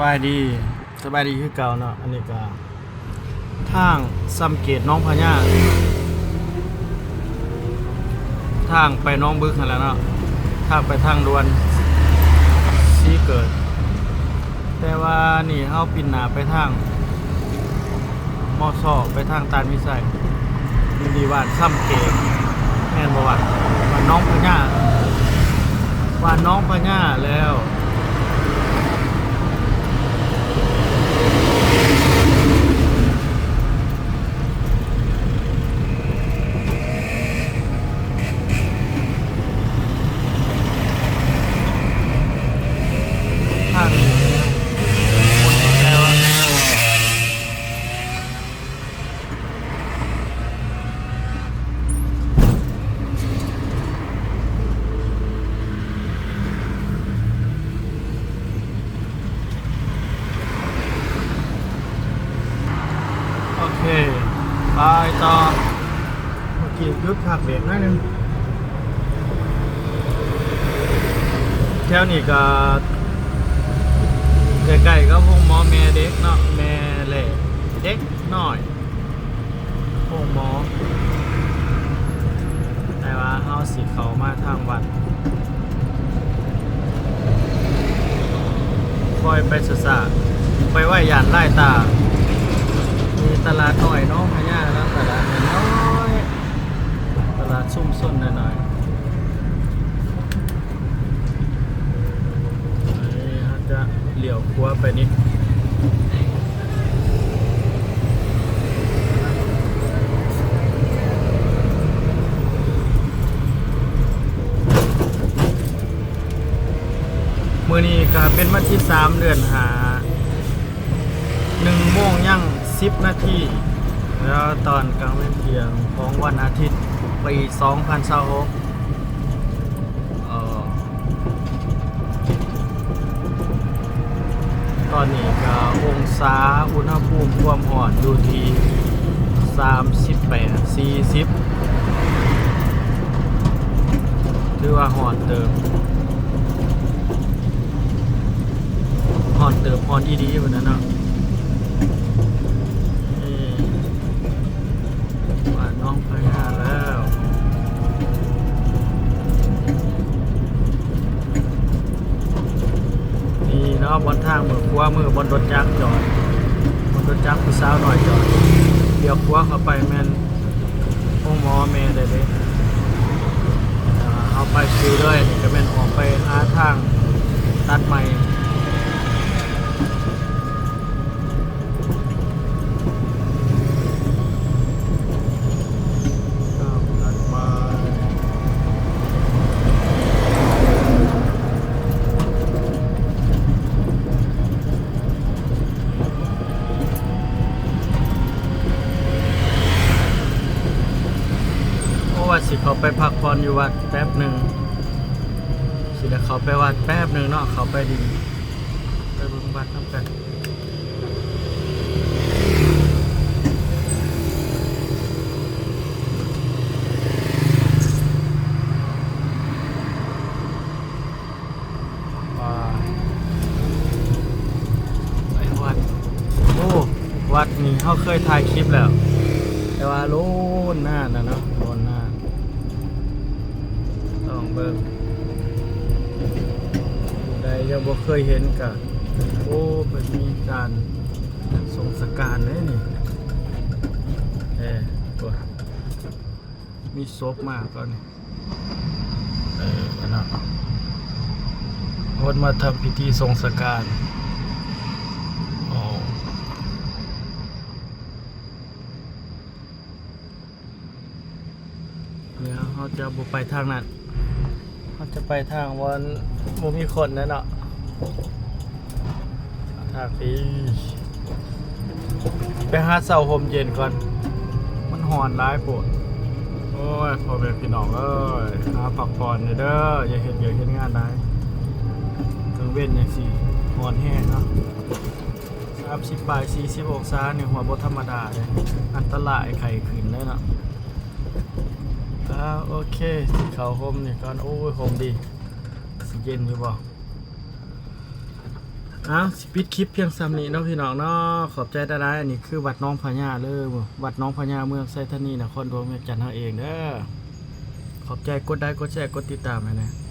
ສະບາຍດີ ສະບາຍດີຄືເກົ່າເນາະ. ອັນນີ້ກະທາງຊຳເກດໜອງພະຍາ ທາງໄປໜອງບຶກຫັ້ນແຫຼະເນາະ ທາງໄປທາງດ່ວນສີເກີດ. ແຕ່ວ່ານີ້ເຮົາປິ່ນໜ້າໄປທາງ ມໍຊ ໄປທາງຕາດວິໄຊ. ຢູ່ທີ່ບ້ານຊຳເກດ ແມ່ນບໍ່ວະ? ບ້ານໜອງພະຍາ ບ້ານໜອງພະຍາແລ້ວ. ໂອເຄ ໄປຕໍ່. ເມື່ອກີ້ຢຸດພັກເບຣກໜ້ອຍໜຶ່ງ. ແຖວນີ້ກະໃກ້ໆກັບໂຮງໝໍແມ່ເດັກເນາະ ແມ່ແລະເດັກນ້ອຍ ໂຮງໝໍ. ແຕ່ວ່າເຮົາຊິເຂົ້າມາທາງວັດ ຄ່ອຍໄປຊ້າໆ ໄປໄວຢ້ານລາຍຕາ. ມີຕະຫຼາດນ້ອຍໜອງພະຍາເນາະ ຕະຫຼາດນ້ອຍໆ ຕະຫຼາດຊຸມຊົນນ້ອຍໆ. ອັນນີ້ເຮົາຈະລ້ຽວຂວາໄປນີ້. ມື້ນີ້ກະເປັນວັນທີສາມ ເດືອນຫ້າ ໜຶ່ງໂມງຍັງສິບນາທີ ແລ້ວຕອນກາງເວັນທ່ຽງຂອງວັນອາທິດ ປີສອງພັນຊາວຫົກ. ເອີ ຕອນນີ້ກະອົງສາ ອຸນຫະພູມຄວາມຮ້ອນຢູ່ທີ່ສາມສິບແປດ ສີ່ສິບ ຖືວ່າຮ້ອນເຕີບ ຮ້ອນເຕີບ ຮ້ອນອີ່ຫຼີພຸ້ນນະເນາະ. ນີ້ ບ້ານໜອງພະຍາແລ້ວ. ນີ້ເນາະ ບ່ອນທາງເບິ່ງຂວາມື ບ່ອນລົດຈັກຈອດ ບ່ອນລົດຈັກຜູ້ສາວນ້ອຍຈອດ. ລ້ຽວຂວາເຂົ້າໄປແມ່ນໂຮງໝໍແມ່ໄດ້ເດ້. ເຮົາໄປຊື່ເລີຍ ນີ້ກະແມ່ນອອກໄປຫາທາງຕັດໃໝ່. ໂອ້ ວ່າຊິເຂົ້າໄປພັກຜ່ອນຢູ່ວັດແປັບໜຶ່ງ ຊິໄດ້ເຂົ້າໄປວັດແປັບໜຶ່ງເນາະ ເຂົ້າໄປດິນ ໄປເບິ່ງວັດນຳກັນ. ໄປວັດ ໂອ້ ວັດນີ້ເຮົາເຄີຍຖ່າຍຄລິບແລ້ວ ແຕ່ວ່າໂລນນານແລ້ວເນາະ ໂລນນານ. ລອງເບິ່ງ ຜູ້ໃດຍັງບໍ່ເຄີຍເຫັນກະ ໂອ້ ເພິ່ນມີການສົ່ງສະການເດ້ນີ້ ເອີ ໂອ້ ມີສົບມາຕອນນີ້ ເອີ ເນາະ ເພິ່ນມາທຳພິທີສົ່ງສະການ ໂອ້. ດຽວເຮົາຈະບໍ່ໄປທາງນັ້ນ ເຮົາຈະໄປທາງບ່ອນບໍ່ມີຄົນແຫຼະເນາະ ທາງທີ່ ໄປຫາເຊົາຮົ່ມເຢັນກ່ອນ ມັນຮ້ອນຫຼາຍໂພດ. ໂອ້ຍ ພໍ່ແມ່ພີ່ນ້ອງເອີຍ ຫາພັກຜ່ອນແດ່ເດີ ຢ່າເຮັດວຽກເຮັດງານຫຼາຍ ກາງເວັນຈັ່ງຊີ້ຮ້ອນແຮງເນາະ. ສາມສິບປາຍ ສີ່ສິບອົງສານີ້ ຫົວບໍ່ທຳມະດາເດ້ ອັນຕະລາຍໄຂ້ຂຶ້ນເດ້ເນາະ. ອ່າ ໂອເຄ ຊິເຂົ້າຮົ່ມນີ້ກ່ອນ. ໂອ້ຍ ຮົ່ມດີ ຊິເຢັນຢູ່ບໍ່? ອ້າວ ຊິປິດຄລິບພຽງສ່ຳນີ້ເນາະພີ່ນ້ອງເນາະ. ຂອບໃຈຫຼາຍໆ. ອັນນີ້ຄືວັດໜອງພະຍາເດີ ວັດໜອງພະຍາ ເມືອງໄຊທານີ ນະຄອນຫຼວງວຽງຈັນເຮົາເອງເດີ. ຂອບໃຈ. ກົດໄລຄ໌ ກົດແຊ ກົດຕິດຕາມໃຫ້ແດ່.